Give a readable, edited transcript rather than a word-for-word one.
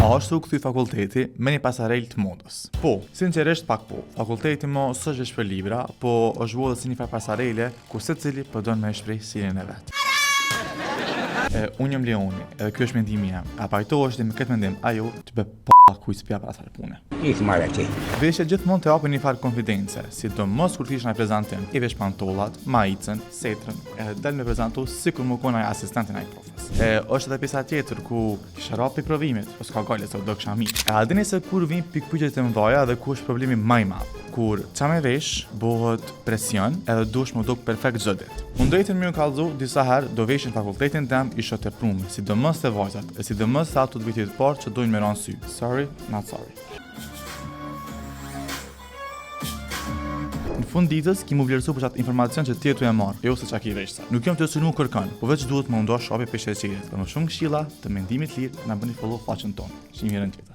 A është u kthy fakulteti me një pasarel të modës? Po, sinqerisht pak po. Fakulteti mo s'është veç për libra, po është bo edhe si një farë pasarele ku secili po don me shpreh stilin e vet. E, unë jam Leoni, edhe ky është mendimi jem. A pajtohesh ti me këtë mendim, a jo, të be p*** kujt s'pja për asaj pune. Ik marë ti. Veshja gjithmonë të japin një farë konfidence, sidomos kur ti në prezantim. I vesh pantollat, maicën, setrën, edhe del me prezantu sikur më kon ai asistenti ai profes. E, është edhe pjesa tjetër ku kisha ra pi provimit, po s'ka gajle se u do kisha mirë. E a dini se kur vin pikpyetjet e mëdha dhe ku është problemi më i madh? Kur qa me vesh, bohet presion edhe duhesh më duk perfekt çdo ditë. Unë drejtën më ju kallzu disa herë do veshin fakultetin tem isha të prume, sidomos te vajzat, e sidomos te ato të vitit të parë që dojnë me ra në sy. Sorry, not sorry. Në fund ditës, ki mu vlerësu për qatë informacion që ti je tu e marrë, jo se qa ki vesh sa. Nuk jam të synu kërkon, po veç duhet me u nda shapi prej sheqerit. Për më shumë këshilla të mendimit lirë, na bëni follow faqen tonë. Shihemi herën tjetër.